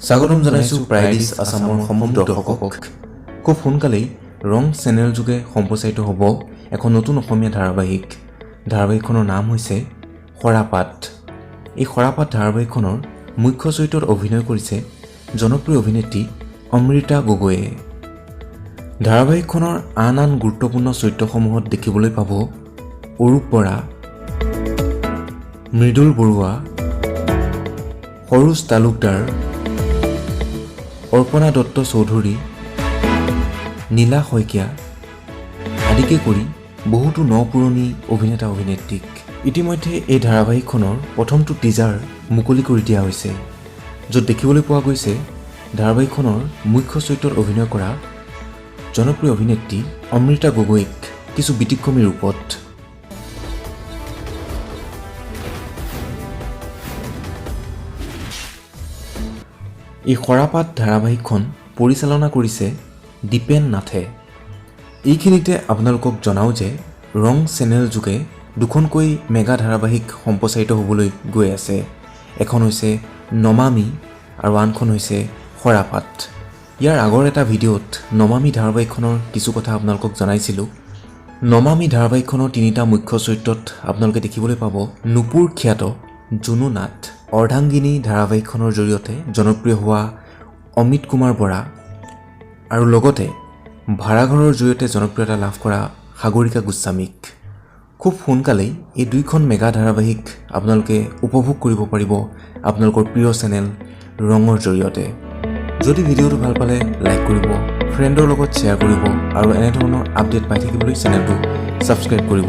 স্বাগতম জনাইছোঁ প্ৰাইডিছ আছামৰ সমূহ দৰ্শকক। খুব সোনকালেই ৰং চেনেল যোগে সম্প্ৰচাৰিত হ'ব এখন নতুন অসমীয়া ধাৰাবাহিক। ধাৰাবাহিকখনৰ নাম হৈছে সৰাপাত। এই সৰাপাত ধাৰাবাহিকখনৰ মুখ্য চৰিত্ৰত অভিনয় কৰিছে জনপ্ৰিয় অভিনেত্ৰী অমৃতা গগৈয়ে। ধাৰাবাহিকখনৰ আন আন গুৰুত্বপূৰ্ণ চৰিত্ৰসমূহত দেখিবলৈ পাব অৰূপ বৰা, মৃদুল বৰুৱা, সৰোজ তালুকদাৰ, অৰ্পণা দত্ত চৌধুৰী, নীলা শইকীয়া আদিকে কৰি বহুতো ন পুৰণি অভিনেতা অভিনেত্ৰীক। ইতিমধ্যে এই ধাৰাবাহিকখনৰ প্ৰথমটো টিজাৰ মুকলি কৰি দিয়া হৈছে, য'ত দেখিবলৈ পোৱা গৈছে ধাৰাবাহিকখনৰ মুখ্য চৰিত্ৰত অভিনয় কৰা জনপ্ৰিয় অভিনেত্ৰী অমৃতা গগৈক কিছু ব্যতিক্ৰমী ৰূপত। এই সৰাপাত ধাৰাবাহিকখন পৰিচালনা কৰিছে দীপেন নাথে। এইখিনিতে আপোনালোকক জনাওঁ যে ৰং চেনেল যোগে দুখনকৈ মেগা ধাৰাবাহিক সম্প্ৰচাৰিত হ'বলৈ গৈ আছে। এখন হৈছে নমামি আৰু আনখন হৈছে সৰাপাত। ইয়াৰ আগৰ এটা ভিডিঅ'ত নমামি ধাৰাবাহিকখনৰ কিছু কথা আপোনালোকক জনাইছিলোঁ। নমামি ধাৰাবাহিকখনৰ তিনিটা মুখ্য চৰিত্ৰত আপোনালোকে দেখিবলৈ পাব নুপুৰ খ্যাত জুনু নাথ, অৰ্ধাংগিনী ধাৰাবাহিকখনৰ জৰিয়তে জনপ্ৰিয় হোৱা অমিত কুমাৰ বৰা আৰু লগতে ভাড়াঘৰৰ জৰিয়তে জনপ্ৰিয়তা লাভ কৰা সাগৰিকা গোস্বামীক। খুব সোনকালেই এই দুইখন মেগা ধাৰাবাহিক আপোনালোকে উপভোগ কৰিব পাৰিব আপোনালোকৰ প্ৰিয় চেনেল ৰঙৰ জৰিয়তে। যদি ভিডিঅ'টো ভাল পালে লাইক কৰিব, ফ্ৰেণ্ডৰ লগত শ্বেয়াৰ কৰিব আৰু এনেধৰণৰ আপডেট পাই থাকিবলৈ চেনেলটো ছাবস্ক্ৰাইব কৰিব।